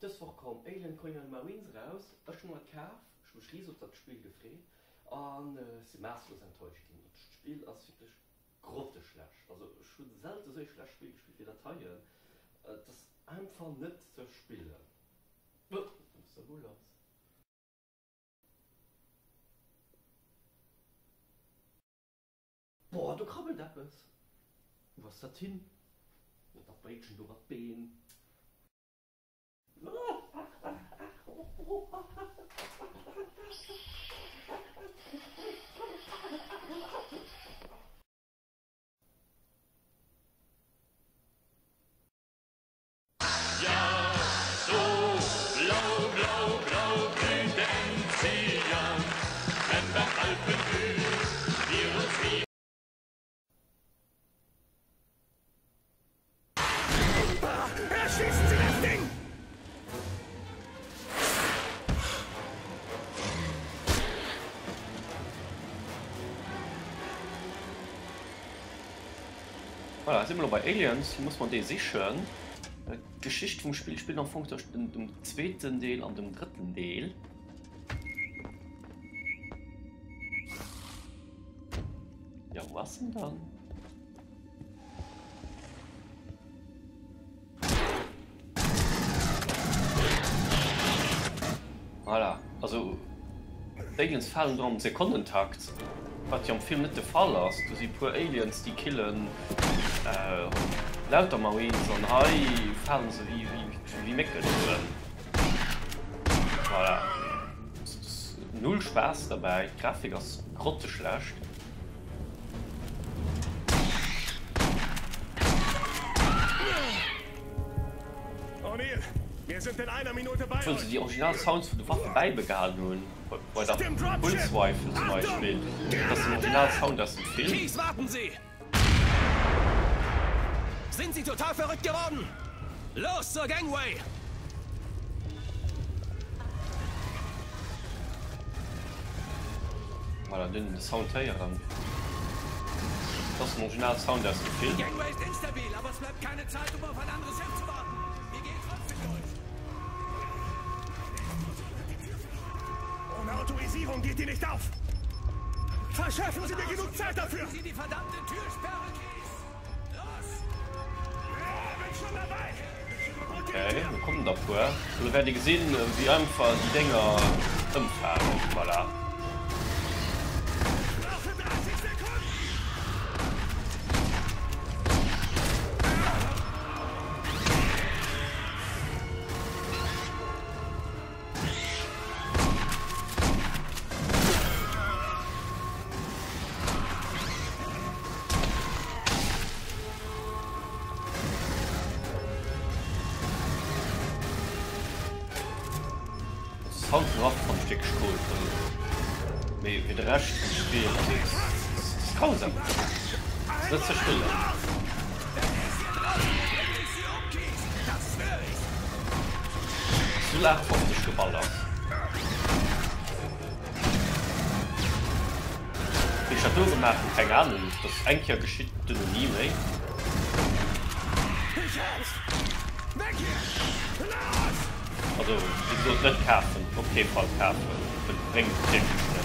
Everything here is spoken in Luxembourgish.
Dës Woch koum Alien Colonial Marines eraus. Ech hu mer et kaf, ech hu mech rieseg op dat Spill gefreet an si maasslos enttäuscht ginn. Dat Spill ass wierklech grotteschlecht. Also ech hu selte sou ee schlecht Spill gespillt wéi dat heien. Et ass einfach net ze spillen. Wat ass da lo lass? Boah, do krabbelt eppes! Wou ass dat hin? Dat Béitschen do mat Been. Ja, so blau, blau, blau glüht Enzian, wenn beim Alpenglüh wir uns wie. Erschießen Sie das Ding! Voilà, si mer elo bei Aliens, lo muss mer déi sichen. D'Geschicht vum Spill spillt am Fong tëscht dem zweeten Deel an dem drëtten Deel. Ja, wou ass en dann? Voilà, also d'Aliens falen do am Sekonnentakt, wat jo am Film net de Fall ass. Do si puer Aliens, déi killen lauter Marines an hei falen se wéi Mécken ëm. Voilà, null Spaass derbäi, d'Grafik ass grotteschlecht. Obwuel se déi original Sounds vun de Waffe bäibegehalen hunn, bei der Pulse Rifle zum Beispill, dat ass den original Sound aus dem Film. Keys, warten Sie! Sind Sie total verrückt geworden? Los zur Gangway! Voilà, dunn de Sound héieren. Dat ass den original Sound aus dem Film. Die Gangway ist instabil, aber es bleibt keine Zeit, um auf ein anderes Schiff zu warten. Wir gehen trotzdem durch. Ohne Autorisierung geht die nicht auf. Verschaffen Sie mir genug Zeit dafür! Sie die verdammte Türsperre, Keys! Los! Ja, bin schon dabei! Okay, do kommen der puer. Elo wäert dir gesinn, wéi einfach déi Dénger ëmfalen. Voilà. Brauche 30 Sekunden! Sound vun Waff fand ech wierklech cool, also mee fir de Rescht vum Spill, also et ass grausam, et ass net ze spillen. 0850 geballert. Wéi ech dat do gemaach hunn, keng Ahnung, dat ass eng Kéier geschitt, duerno ni méi. Also wéi gesot, net kafen, op kee Fall kafen, et bréngt wierklech näischt.